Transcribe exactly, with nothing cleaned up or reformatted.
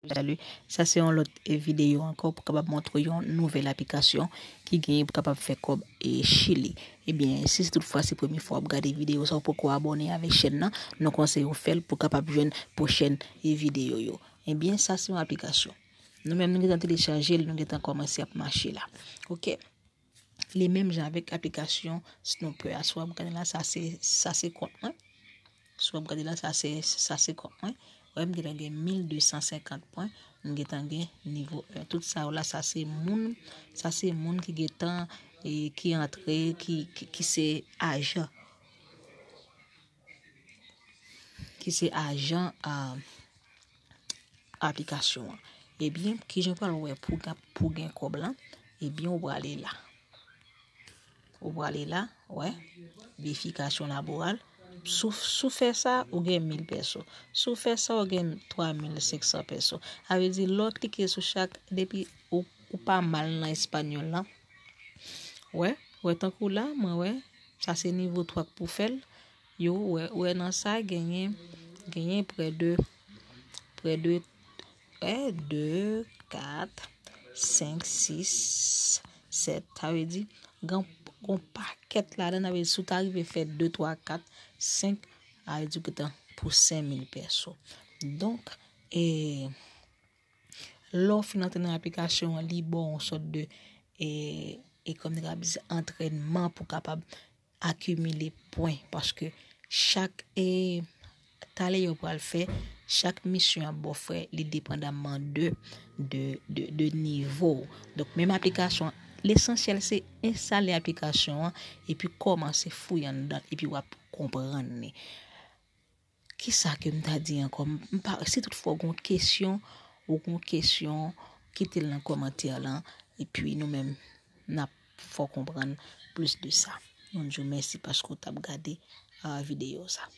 Salut, sa se yon lòt eh, videyo ankò pou kapab montre yon nouvèl aplikasyon ki genyen pou kapab fè kòb e Chili. Ebyen, si se toutfwa se premye fwa w ap gade videyo sa, ou poko abòne avèk chèn nan, nou konseye w fè l pou kapab jwenn pwochèn eh, videyo yo. Ebyen, sa se yon aplikasyon. Nou menm nou gentan telechaje l, nou gentan kòmanse ap mache la. Oke. Li menm jan avèk aplikasyon Snooper a. Si w ap gade la, sa se sa se kont mwen. Si w ap gade la, sa se sa se kont mwen. Wè, m gentan gen mil de san senkant pwen. M gentan gen nivo en. Tout sa yo la, sa se moun, sa se moun ki gentan e ki antre, ki, ki, ki se ajan. Ki se ajan a aplikasyon an. Ebyen, kijan w pral wè pou, pou gen kòb lan? Ebyen, ou prale la. Ou prale la, wè, verifikasyon laboral. Si w fè sa, ou gen mil pèso. Si w fè sa, ou gen twa mil senk san pèso. Sa vle di, lè w klike sou chak, depi ou, ou pa mal nan espanyòl la, wè, wè tankou la, mwen wè, sa se nivo twa k pou fè l. Yo, wè, wè nan sa, genyen, genyen prè de, prè de, wè, de, kat, senk, sis, sèt. Sa vle di, gen yon pakèt ladan, sa vle di, si w ta rive fè de, twa, kat, senk, sa vle di, ou gentan pou senk mil pèso. Donk, e, lè w fin antre nan aplikasyon an, li ba w yon sòt de, e, e kòm nou ka di, antrènman pou kapab akimile pwen, paske chak, e, talè yo pral fè, chak misyon ap ba w fè, li depandamman de, de, de, de nivo w. Donk, menm aplikasyon, lesansyèl se enstale aplikasyon an, epi kòmanse fouye anndan, epi w ap konprann li. Kisa ke m ta di ankò? M pa, si toutfwa w gen yon kesyon, ou gen yon kesyon, kite l nan kòmantè lan, epi nou menm, n ap fè w konprann plis de sa. Nou di w mèsi paske w t ap gade, ah, videyo sa.